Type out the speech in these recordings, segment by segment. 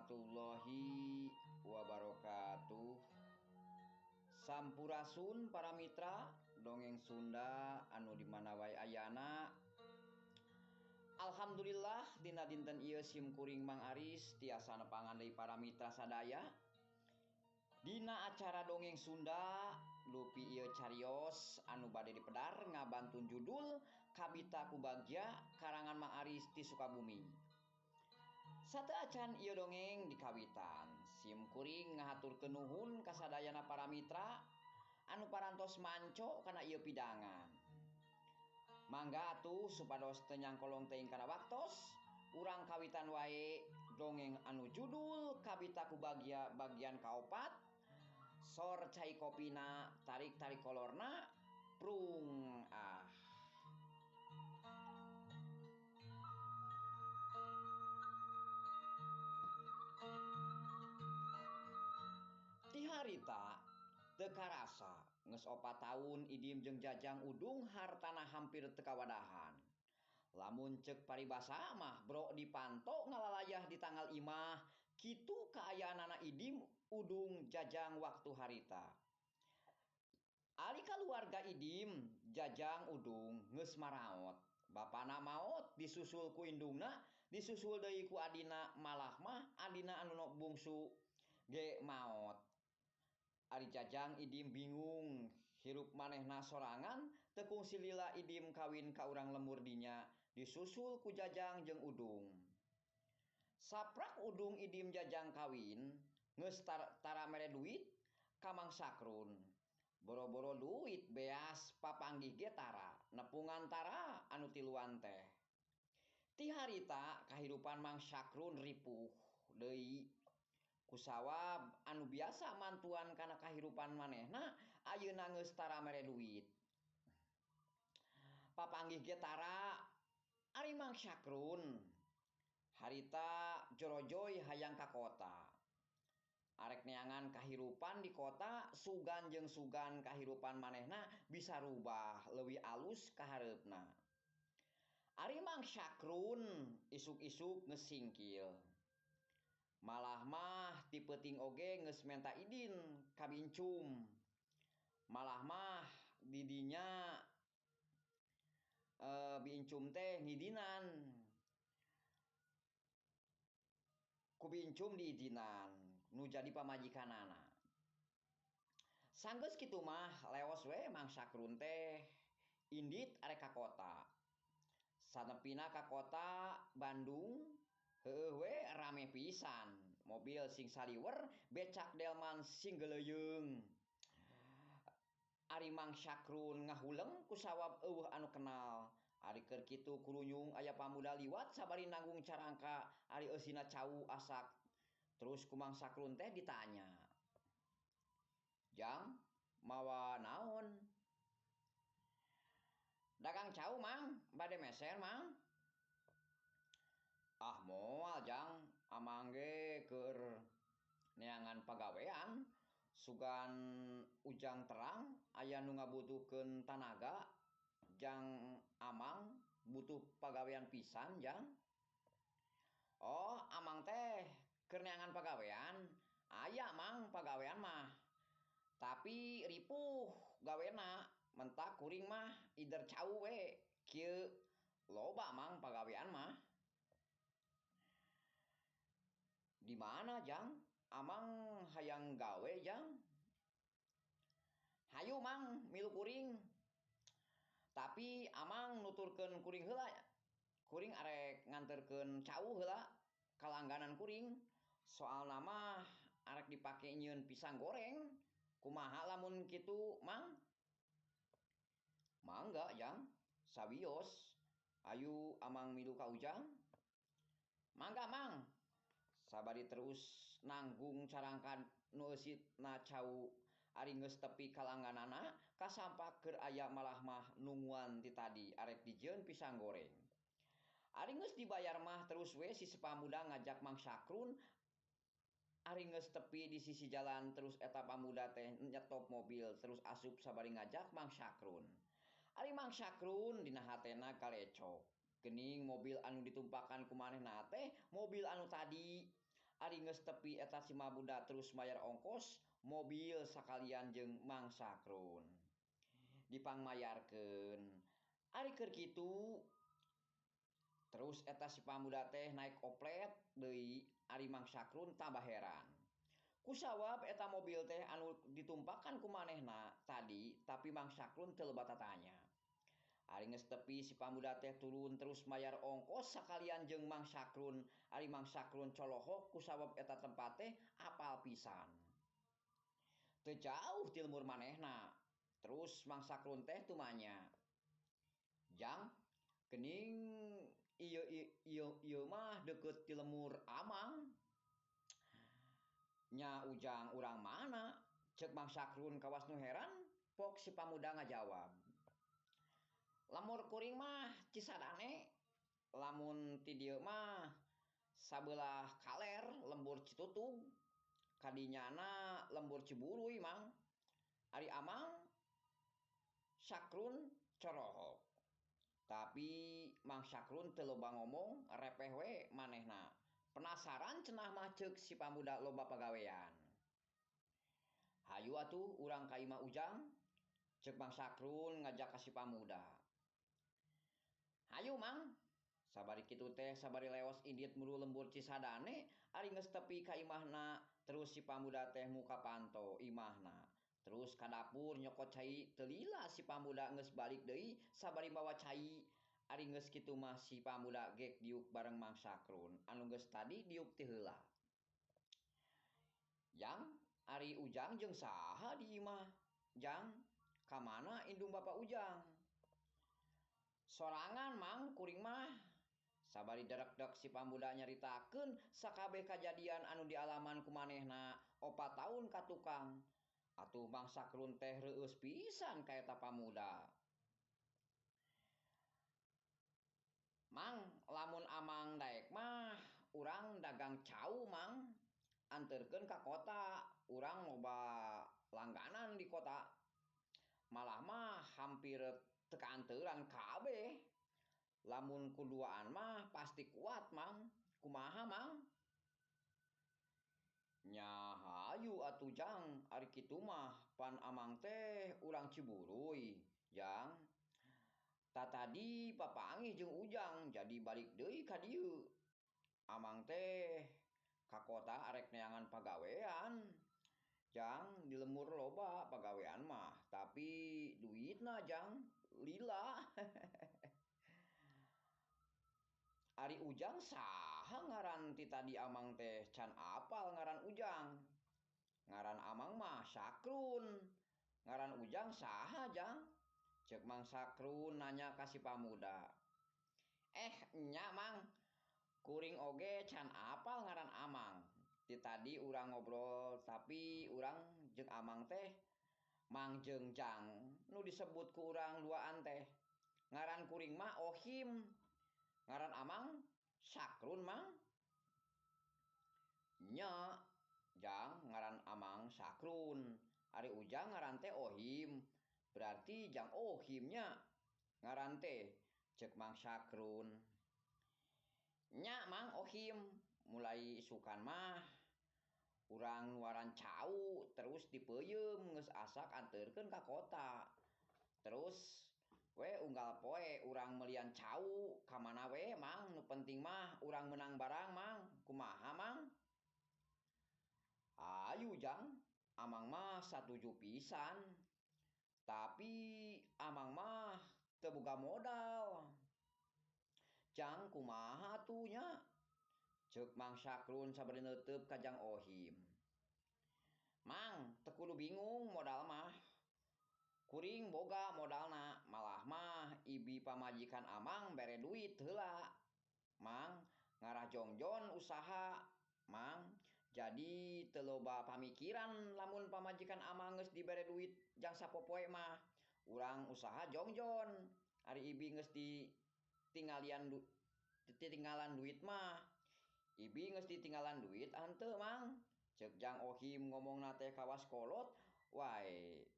Warahmatullahi wabarakatuh. Sampurasun para mitra dongeng Sunda anu di mana wae ayana. Alhamdulillah dina dinten ieu sim kuring Mang Aris tiasa nepangan deui para mitra sadaya. Dina acara dongeng Sunda dupi ieu carios anu bade dipedar ngabantun judul Kabita ku Bagja karangan Mang Aris ti Sukabumi. Sateuacan ieu dongeng dikawitan, sim kuring ngahaturkeun nuhun ka sadayana para mitra anu parantos manco kana ieu pidangan. Mangga atuh supados teu nyangkolong teuing kana waktos, urang kawitan wae dongeng anu judul Kabita ku Bagja bagian kaopat. Sor cai kopina, tarik-tarik kolorna, prung ah. Ti harita teu karasa geus 4 taun Idim jeung Jajang Udung hartana hampir teu kawadahan. Lamun ceuk paribasa mah bro dipanto ngalalayah di tanggal imah, kitu kaayaanana Idim Udung Jajang waktu harita. Ari kaluarga Idim Jajang Udung geus maraot. Bapana maot disusul ku indungna, disusul deui ku adina, malah mah adina anu nu bungsu ge maot. Ari Jajang Idim bingung, hirup manehna sorangan teu kungsi lila Idim kawin ka urang lemur dinya, disusul ku Jajang jeung Udung. Saprak Udung Idim Jajang kawin, geus tara mere duit ka Mang Sakrun. Boro-boro duit beas papanggih ge tara, nepungan tara anu tiluan teh. Ti harita kahirupan Mang Sakrun ripuh deui. Kusawab anu biasa mantuan kana kahirupan manehna ayeuna geus tara mere duit. Papanggih ge tara ari Mang Sakrun. Harita jorojoy hayang ka kota. Arek neangan kahirupan di kota, sugan jeung sugan kahirupan manehna bisa rubah leuwih alus kahareupna. Ari Mang Sakrun isuk-isuk geus singkil. Malah mah ti peuting oge geus menta idin ka Bincum. Malah mah didinya Bincum teh ngidinan. Ku Bincum diidinan nu jadi pamajikanana. Sanggeus kitu mah leos we Mang Sakrun teh indit arek ka kota. Sanepina ka kota Bandung heueuh we rame pisan, mobil sing saliwer, becak delman sing geuleuyeung. Ari Mang Sakrun ngahuleng ku sawab eueuh anu kenal. Ari keur kitu kurunyung aya pamuda liwat sabari nanggung carangka ari eusina cau asak. Terus ku Mang Sakrun teh ditanya, Jang, mawa naon? Dagang cau Mang, bade meser Mang. Ah moal Jang, amang ge keur neangan pagawean, sugan ujang terang aya nu ngabutuhkeun tanaga. Jang amang butuh pagawean pisan Jang. Oh, amang teh keur neangan pagawean, aya Mang pagawean mah. Tapi ripuh gawena, mentak kuring mah ider cau we. Kieu loba Mang pagawean mah. Di mana Jang? Amang hayang gawe Jang. Hayu Mang milu kuring. Tapi amang nuturkeun kuring heula. Kuring arek nganterkeun cau heula ka langganan kuring. Soalna mah arek dipake nyieun pisang goreng. Kumaha lamun kitu Mang? Mangga Jang, sawios. Ayu amang milu ka Ujang. Mangga Mang. Sabari terus nanggung carangkan nu eusina cau. Ari geus tepi ka langganana kasampak keur aya malah mah nunguan ti tadi arek dijieun pisang goreng. Ari geus dibayar mah terus we si pamuda ngajak Mang Sakrun. Ari geus tepi di sisi jalan terus eta pamuda teh nyetop mobil terus asup sabari ngajak Mang Sakrun. Ari Mang Sakrun dina hatena kalecok. Gening mobil anu ditumpakan ku manehna teh mobil anu tadi. Ari geus tepi eta si pamuda terus mayar ongkos mobil sakalian jeung Mang Sakrun. Dipangmayarkeun. Ari keur kitu terus eta si pamuda teh naik oplet deui ari Mang Sakrun tambah heran. Kusawab eta mobil teh anu ditumpakan ku manehna tadi tapi Mang Sakrun teu loba tatanya. Ari geus tepi si pamuda teh turun terus mayar ongkos sakalian jeung Mang Sakrun. Ari Mang Sakrun colohok kusawab eta tempat teh apal pisan. Teu jauh ti lembur manehna. Terus Mang Sakrun teh tumanya. Jang geuning ieu mah deukeut ti lemur Amang. Nya Ujang urang mana? Ceuk Mang Sakrun kawas nu heran, pok si pamuda ngajawab. Lemur kuring mah Cisadane, lamun ti dieu mah sabelah kaler lembur Citutug, kadinyana lembur Ciburuy Mang. Ari Amang Sakrun corohok. Tapi Mang Sakrun teu loba ngomong, repeh we manehna. Penasaran cenah mah ceuk si pamuda loba pagawean. Hayu atuh urang ka imah Ujang, ceuk Mang Sakrun ngajak ka si pamuda. Hayu Mang, sabari kitu teh sabari leos indit muru lembur Cisadane, ari geus tepi ka imahna, terus si pamuda teh muka panto imahna. Terus ka dapur nyokot cai teu lila si pamuda geus balik deui sabari mawa cai. Ari geus kitu mah si pamuda gek diuk bareng Mang Sakrun anu geus tadi diuk ti heula. Jang, ari Ujang jeung saha di imah? Jang, ka mana indung bapa Ujang? Sorangan Mang kuring mah. Sabari derekdek si pamuda nyaritakeun sakabeh kajadian anu dialaman ku manehna 4 taun ka tukang. Atuh Mang Sakrun teh reueus pisan ka eta pamuda. Mang, lamun Amang daek mah urang dagang cau Mang, anterkeun ka kota, urang loba langganan di kota. Malah mah hampir teu kaanteuran kabeh. Lamun kuduaan mah pasti kuat Mang. Kumaha Mang? Nya hayu atuh Jang, ari kitu mah pan Amang teh urang Ciburuy, Jang. Tatadi papanggih jeung Ujang jadi balik deui ka dieu. Amang teh ka kota arek neangan pagawean. Jang, di lemur loba pagawean mah, tapi duitna Jang lila. Ari Ujang saha ngaran ti tadi Amang teh can apal ngaran Ujang. Ngaran Amang mah Sakrun. Ngaran Ujang saha Jang? Ceuk Mang Sakrun nanya ka si pamuda. Nya Mang, kuring oge can apal ngaran Amang. Ti tadi urang ngobrol tapi urang jeung Amang teh Mang jeung Jang nu disebut ku urang duaan teh. Ngaran kuring mah Ohim. Ngaran Amang Sakrun Mang. Nya Jang ngaran Amang Sakrun. Ari Ujang ngaran teh Ohim. Berarti Jang Ohimnya ngaran teh ceuk Mang Sakrun. Nya Mang Ohim, mulai isukan mah urang nuaran cau terus dipeuyeum geus asak anterkeun ka kota. Terus we unggal poe urang melian cau ka mana we Mang, nu penting mah urang menang barang Mang. Kumaha Mang? Ayu Jang, Amang mah satuju pisan. Tapi Amang mah teu boga modal. Jang kumaha atuh nya? Ceuk Mang Sakrun sabari neuteup ka Jang Ohim. Mang, teu kudu bingung modal mah. Kuring boga modalna, malah mah ibi pamajikan Amang bere duit heula. Mang, ngarah jongjon usaha. Mang, jadi teu loba pamikiran lamun pamajikan Amang geus dibere duit jang sapopoe mah. Urang usaha jongjon. Ari ibi geus ditinggalan duit mah. Ibi geus ditinggalan duit henteu Mang. Ceuk Jang Ohim ngomongna teh kawas kolot wae.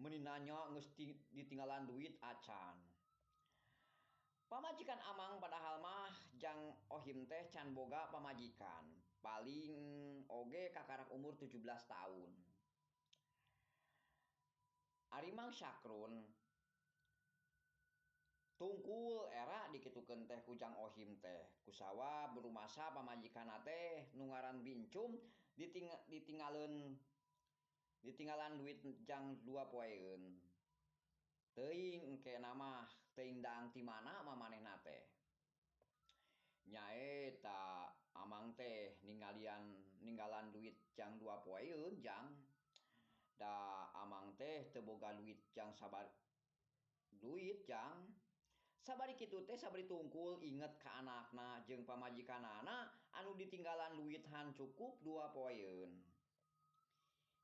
Meuni nanya geus ditinggalan duit acan. Pamajikan Amang padahal mah Jang Ohim teh can boga pamajikan. Paling oge kakarak umur 17 tahun. Ari Mang Sakrun tungkul era dikitukeun teh ku Jang Ohim teh kusawab rumasa pamajikanna teh nu ngaran Bincum ditinggalan duit jang 2 poeun. Teuing engke mah teuing daang ti mana mah manehna teh. Nyaeta amang teh ninggalan duit jang 2 poeun jang. Da amang teh teu boga duit jang sabar duit jang. Sabari kitu teh sabari tungkul inget ka anakna jeung pamajikanana anu ditinggalan duit han cukup 2 poeun.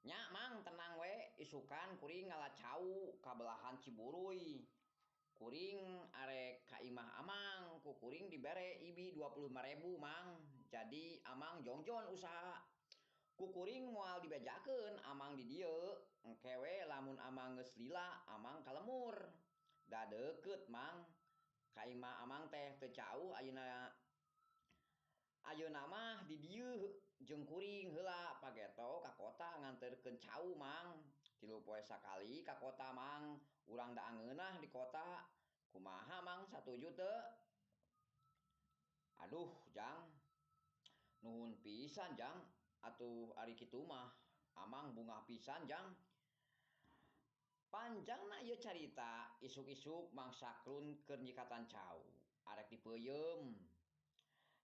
Nya mang tenang we isukan kuring ngala cau ka belahan Ciburuy. Kuring arek ka imah amang ku kuring dibere ibi 25.000 mang. Jadi amang jongjon usaha. Ku kuring moal dibejakeun amang di dieu. Engke we lamun amang geus lila amang ka lemur. Da deukeut mang. Ka imah amang teh teu jauh ayeuna. Ayeuna mah di dieu jeung kuring heula pageto ka kota nganterkeun cau mang. 3 poe sakali ka kota mang. Urang da angeunah di kota. Kumaha mang satuju teu? Aduh jang. Nuhun pisan jang. Atuh ari kitu mah amang bungah pisan jang. Panjangna ieu carita isuk-isuk Mang Sakrun keur nyikatan cau. Arek dipeuyeum.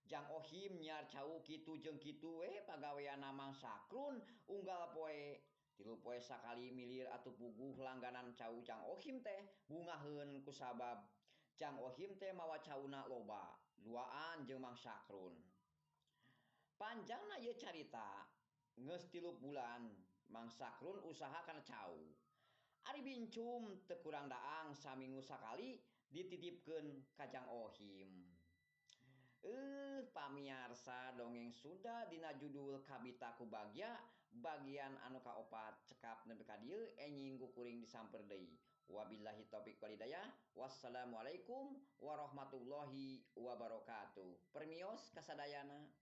Jang Ohim nyiar cau kitu jeung kitu we pagaweanna Mang Sakrun unggal poe. 3 poe sakali milir atuh puguh langganan cau Jang Ohim teh bungaheun kusabab Jang Ohim teh mawa cauna loba duaan jeung Mang Sakrun. Panjangna ieu carita geus 3 bulan Mang Sakrun usaha kana cau. Ari Bincum teu kurang daang saminggu sakali dititipkeun ka Jang Ohim. Pamiarsa dongeng Sunda dina judul Kabita ku Bagya bagian anu kaopat cekap nepi ka dieu enjing ku kuring disamper deui. Wabillahi taufik walhidayah. Wassalamualaikum warahmatullahi wabarakatuh. Permios kasadayana.